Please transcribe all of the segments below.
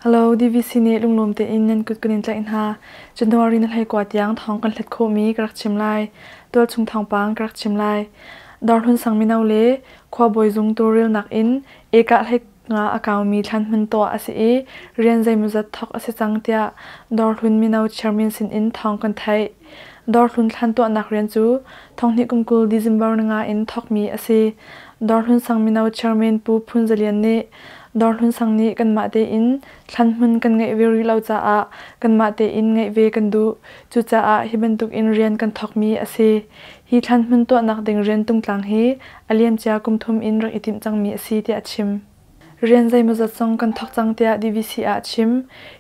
Hello, DVC nih lunglawm tein nan kut kan in tlaih hna. January na hlei kua tiang thawng kan hlet khawhmi ka rak chim lai. Tualchung thawngpang ka rak chim lai. Dawrhlun sang mino le khuabawi zung tawlrelnak in ekah hlei nga a kaumi thlan hmun tuah a si i rian zeimawzat thawk a si cang tiah Dawrhlun mino chairman sin in thawng kan theih. Dawrhlun thlan tuahnak rian cu thonghnih kum 20 December ni nga in thawkmi a si. Dawrhlun sang mino chairman Pu Phun Za Lian nih Dawrhlun sang nih kanmah tein thlan hmun kan ngeih ve rih lo caah kanmah tein ngeih ve kan duh. Cucaah hi bantuk in rian kan thawkmi a si. Hi thlan hmun tuahnak ding rian tungtlang hi a liamcia kum thum in rak i timh cangmi a si tiah a chim. Rian zeimawzat zong kan thawk cang tiah DVC ah a chim.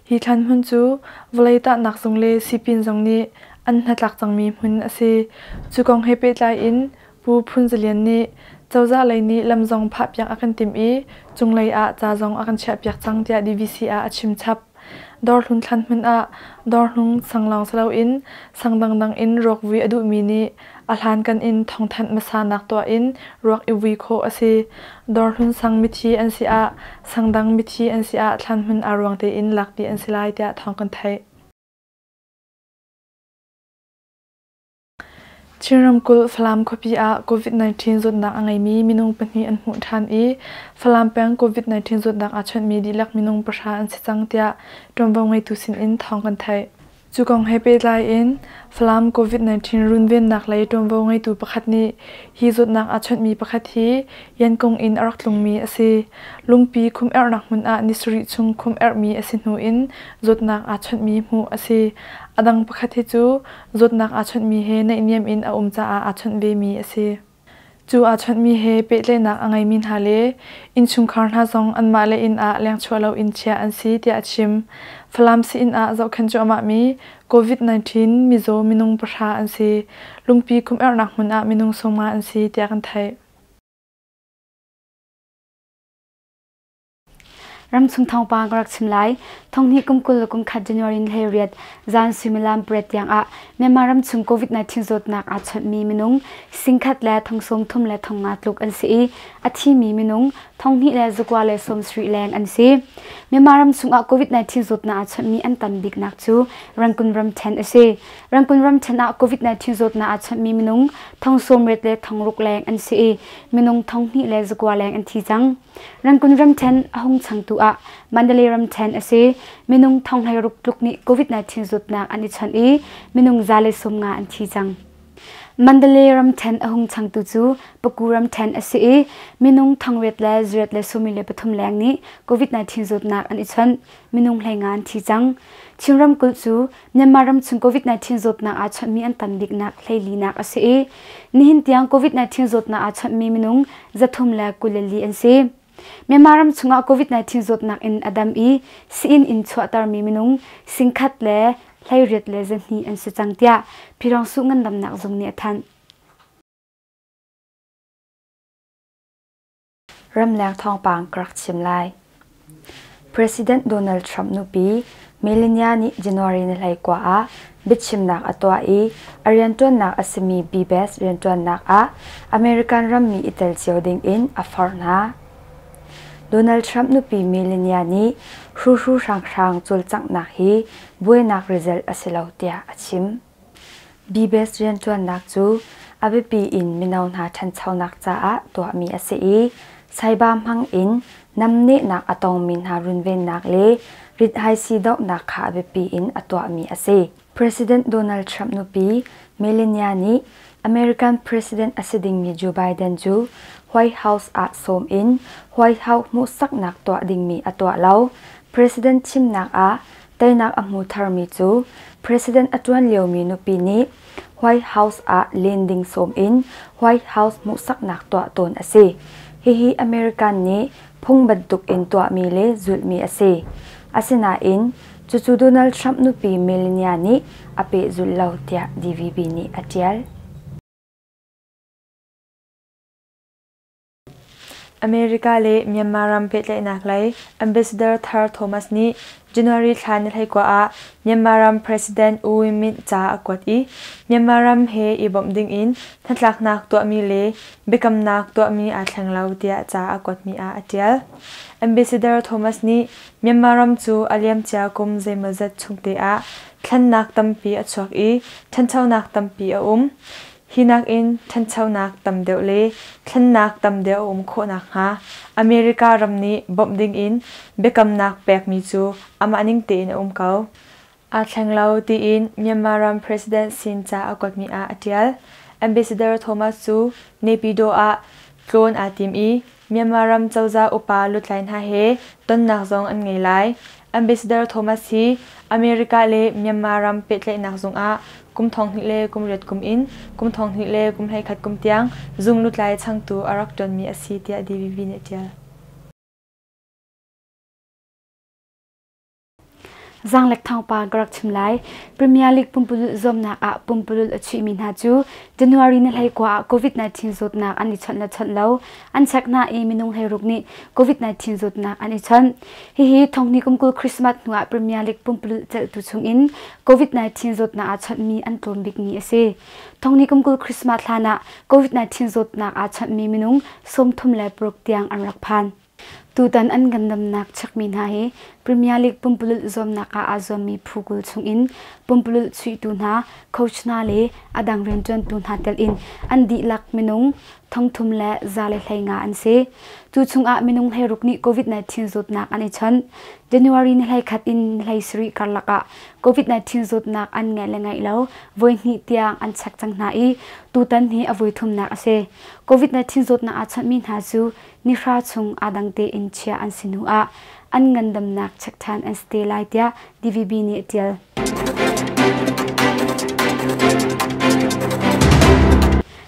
Hi thlan hmun cu vawlei tahnak zung le sipin zong nih an hnatlak cangmi hmun a si. Cu kong he pehtlai in Pu Phun Za Lian nih cozah lei nih lam zong phahpiak a kan timh i cunglei ah ca zong a kan chiahpiak cang tiah DVC ah a chim chap. Dawrhlun thlan hmun ah dawrhlung sang lawng si loin sang dangdang in ruak vui a duhmi nih a hlankan in thawngthanh hmasanak tuah in ruak i vui khawh a si. Dawrhlun sang mithi an si ah sang dang mithi an si ah thlan hmun aa ruang tein lak dih an si lai tiah thawng kan theih. Chin ramkulh Falam khuapi ah COVID-19 zawtnak a ngeimi minung pahnih an hmuh ṭhan i Falam peng COVID-19 zawtnak aa chawnhmi dihlak minung pahra an si cang tiah ṭuanvo ngeitu sinin thawng kan theih. Cu kong he pehtlai in Falam COVID-19 runvennak lei ṭuanvo ngeitu pakhat nih hi zawtnak aa chawnhmi pakhat hi Yankung in a rak tlungmi a si. Lungpi khum-erhnak hmun ah ni sarih chung khum-erhmi a si hnu in zawtnak aa chawnhmi hmuh a si. A dang pakhat hi cu zawtnak aa chawnhmi he naihniam in a um caah aa chawnh vemi a si. Cu aa chawnhmi he pehtlaihnak a ngeimi hna le innchungkhar hna zong anmah le inn ah lengchuah loin chiah an si tiah a chim. Falam sii-inn ah zohkhenh cuahmahmi COVID-19 mizaw minung pahra an si. Lungpi khum-erhnak hmun ah minung 50 an si tiah kan theih. Ramchung thawngpang ka rak chim lai. Thonghnih kum 20 le kum khat January ni 18 zan suimilam pariat tiang ah Myanmar ramchung COVID-19 zawtnak aa chawnhmi minung singkhat le thong 30 le 500 tluk an si i a thimi minung 200 le 9 le 70 leng an si. Myanmar ramchung ah COVID-19 zawtnak aa chawnhmi an tam biknak cu Rangoon ramthen a si. Rangoon ramthen ah COVID-19 zawtnak aa chawnhmi minung 80 le 600 leng an si i minung 200 le 9 leng an thi cang. Rangoon ramṭhen a hung changtu ah Mandalay ramṭhen a si. Minung 16,000 tluk nih COVID-19 zawtnak an i chawnh i minung 150 an thi cang. Mandalay ramṭhen a hung changtu cu Paku ramṭhen a si i minung 800 le 123 leng nih COVID-19 zawtnak an i chawnh. Minung 15 an thi cang. Chin ramkulh cu Myanmar ramchung COVID-19 zawtnak aa chawnhmi an tam biknak hleilinak a si i nihin tiang COVID-19 zawtnak aa chawnhmi minung 324 an si. Myanmar ram chungah COVID-19 zawtnak in a dam i sii-inn in chuahtermi minung singkhat le 18 le 2 an si cang tiah Phirongsuh ngandamnak zung nih a thanh. Ramleng thawngpang ka rak chim lai. President Donald Trump nupi Melania nih January ni 19 ah biachimnak a tuah i a rianṭuannak a simi BBS rianṭuannak ah American rammi i tel cio dingin a forh hna. Donald Trump nupi Melania nih hruhru hranghrang cawlcanghnak hi buainak result a si lo tiah a chim. BBS rianṭuannak cu a biapi in mino hna ṭhanchonak caah tuahmi a si i cyber hmang in namnehnak a tongmi hna runvennak le rithaisii dohnak kha a biapi in a tuahmi a si. President Donald Trump nupi Melania nih American President a si dingmi Joe Biden cu White House ah sawm in White House hmuhsaknak tuah dingmi a tuah lo. President thimnak ah Teinak a hmu tharmi cu President a ṭuan liomi nupi nih White House ah len ding sawm in White House hmuhsaknak tuah tawn a si. Hihi American nih phung bantuk in tuahmi le zulhmi a si. Asinain, cucu Donald Trump nupi Melania nih a pehzulh lo tiah DVB nih a ṭial. America le Myanmar ram pehtlaihnak lei Ambassador thar Thomas nih January thla ni 19 ah Myanmar ram President U Win Myint ca a kuat i Myanmar ram he i bawmh dingin hnatlaknak tuahmi le biakamnak tuahmi aa thleng lo tiah ca a kuatmi ah a ṭial. Ambassador Thomas nih Myanmar ram cu a liamcia kum zeimawzat chungte ah thlennak tampi a chuak i ṭhanchonak tampi a um. Hi nakin ṭhanchonak tam deuh le thlennak tam deuh a um khawh nakhnga America ram nih bawmh dingin biakamnak pekmi cu amah ning tein a um ko. Aa thleng lo tiin Myanmar ram president sin ca a kuatmi ah a ṭial. Ambassador Thomas cu Naypyidaw ah tlawn aa tim i Myanmar ram cozah upa lutlai hna he tonnak zong an ngei lai. Ambassador Thomas hi America le Myanmar ram pehtlaihnak zung ah kum 2008 kum in kum 2021 kum tiang zung lutlai changtu a rak ṭuanmi a si tiah DVB nih a ṭial. Zaanglek thawngpang ka rak chim lai. Premier League pumpululh zuamnak ah pumpululh a chuihmi hna cu January ni 19 ah COVID-19 zawtnak an i chawnh le chawnh lo an check hna i minung 16 nih COVID-19 zawtnak an i chawnh. Hihi thonghnih kum 20 Christmas hnu ah Premier League pumpululh celhtu chungin COVID-19 zawtnak aa chawnhmi an tlawm bik ni a si. Thonghnih kum 20 Christmas hlan ah COVID-19 zawtnak aa chawnhmi minung 36 tiang an rak phan. Tutan an ngandamnak chekmi hna hi Premier League pumpululh zuamnak ah aa zuammi phu 20 chungin pumpululh chuihtu hna, coach hna le a dang rianṭuantu hna telh in an dihlak minung 3115 an si. Cu chungah minung 16 nih COVID-19 zawtnak an i chawnh. January ni 21 in ni 17 karlak ah COVID-19 zawtnak an ngeih le ngeih lo voihnih tiang an chek cang hna i tutan hi a voithumnak a si. COVID-19 zawtnak aa chawnhmi hna cu nihra chung aa dang tein chiah an si hnu ah an ngandamnak check ṭhan an si te lai tiah DVB nih a ṭial.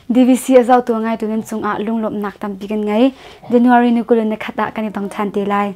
DVC a zohtu ngaitu nan cungah lunglawmhnak tampi kan ngei. January ni 21 ah kan i tong ṭhan te lai.